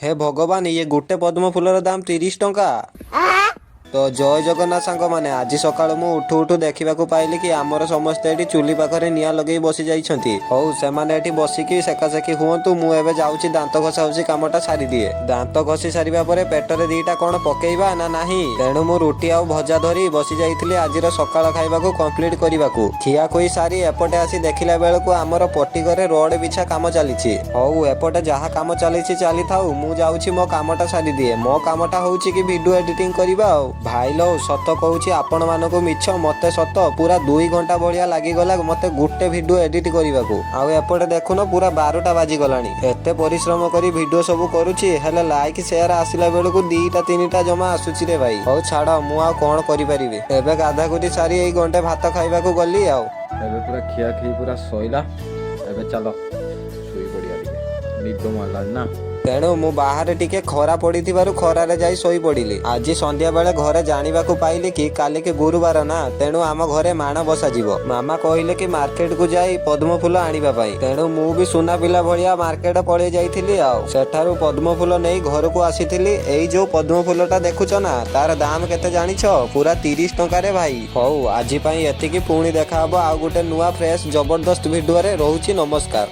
ହେ ଭଗବାନ, ଇଏ ଗୋଟେ ପଦ୍ମ ଫୁଲର ଦାମ 30 ଟଙ୍କା। ତ ଜୟ ଜଗନ୍ନାଥ ସାଙ୍ଗମାନେ। ଆଜି ସକାଳୁ ମୁଁ ଉଠୁ ଉଠୁ ଦେଖିବାକୁ ପାଇଲି କି ଆମର ସମସ୍ତେ ଏଠି ଚୁଲି ପାଖରେ ନିଆଁ ଲଗେଇ ବସି ଯାଇଛନ୍ତି। ହଉ, ସେମାନେ ଏଠି ବସିକି ସେକାସେକି ହୁଅନ୍ତୁ। ମୁଁ ଏବେ ଯାଉଛି, ଦାନ୍ତ ଘଷା ଘଷି କାମଟା ସାରିଦିଏ। ଦାନ୍ତ ଘଷି ସାରିବା ପରେ ପେଟରେ ଦିଟା କଣ ପକେଇବା ନା ନାହିଁ? ତେଣୁ ମୁଁ ରୁଟି ଆଉ ଭଜା ଧରି ବସି ଯାଇଥିଲି ଆଜିର ସକାଳ ଖାଇବାକୁ କମ୍ପ୍ଲିଟ କରିବାକୁ। ଖିଆ ଖୁଇ ସାରି ଏପଟେ ଆସି ଦେଖିଲା ବେଳକୁ ଆମର ପଟିଘରେ ରୋଡ ବିଛା କାମ ଚାଲିଛି। ହଉ, ଏପଟେ ଯାହା କାମ ଚାଲିଛି ଚାଲିଥାଉ, ମୁଁ ଯାଉଛି, ମୋ କାମଟା ସାରିଦିଏ। ମୋ କାମଟା ହଉଛି କି ଭିଡିଓ ଏଡିଟିଂ କରିବା। ଆଉ ଭାଇ ଲୋ, ସତ କହୁଛି ଆପଣମାନଙ୍କୁ, ମିଛ ମତେ ସତ, ପୁରା 2 ଘଣ୍ଟା ଭଳିଆ ଲାଗିଗଲା ମତେ ଗୋଟେ ଭିଡିଓ ଏଡିଟ କରିବାକୁ। ଆଉ ଏପଟେ ଦେଖୁନ, ପୁରା 12ଟା ବାଜିଗଲାଣି। ଏତେ ପରିଶ୍ରମ କରି ଭିଡିଓ ସବୁ କରୁଛି, ହେଲେ ଲାଇକ୍ ସେୟାର ଆସିଲା ବେଳକୁ ଦିଟା ତିନିଟା ଜମା ଆସୁଛି ରେ ଭାଇ। ହଉ ଛାଡ, ମୁଁ ଆଉ କଣ କରିପାରିବି? ଏବେ ଗାଧା ଗୁଧି ସାରି ଏଇ ଗଣ୍ଡେ ଭାତ ଖାଇବାକୁ ଗଲି ଆଉ। ଏବେ ପୁରା ଖିଆ ଖିଇ ପୁରା ସଇଲା। ଏବେ ଚାଲ ଶୋଇ ପଡ଼ିବା, ଟିକେ ନିଦ ମାରିଲାଣି ନା। ତେଣୁ ମୁଁ ବାହାରେ ଟିକେ ଖରା ପଡିଥିବାରୁ ଖରାରେ ଯାଇ ଶୋଇ ପଡିଲି। ଆଜି ସନ୍ଧ୍ୟା ବେଳେ ଘରେ ଜାଣିବାକୁ ପାଇଲି କି କାଲିକି ଗୁରୁବାର ନା, ତେଣୁ ଆମ ଘରେ ମାଣ ବସାଯିବ। ମାମା କହିଲେ କି ମାର୍କେଟକୁ ଯାଇ ପଦ୍ମ ଫୁଲ ଆଣିବା ପାଇଁ। ତେଣୁ ମୁଁ ବି ସୁନା ପିଲା ଭଳିଆ ମାର୍କେଟ ପଳେଇ ଯାଇଥିଲି ଆଉ ସେଠାରୁ ପଦ୍ମ ଫୁଲ ନେଇ ଘରକୁ ଆସିଥିଲି। ଏଇ ଯୋଉ ପଦ୍ମ ଫୁଲଟା ଦେଖୁଛ ନା, ତାର ଦାମ କେତେ ଜାଣିଛ? ପୁରା 30 ଟଙ୍କାରେ ଭାଇ। ହଉ, ଆଜି ପାଇଁ ଏତିକି। ପୁଣି ଦେଖାହବ ଆଉ ଗୋଟେ ନୂଆ ଫ୍ରେଶ ଜବରଦସ୍ତ ଭିଡିଓରେ। ରହୁଛି, ନମସ୍କାର।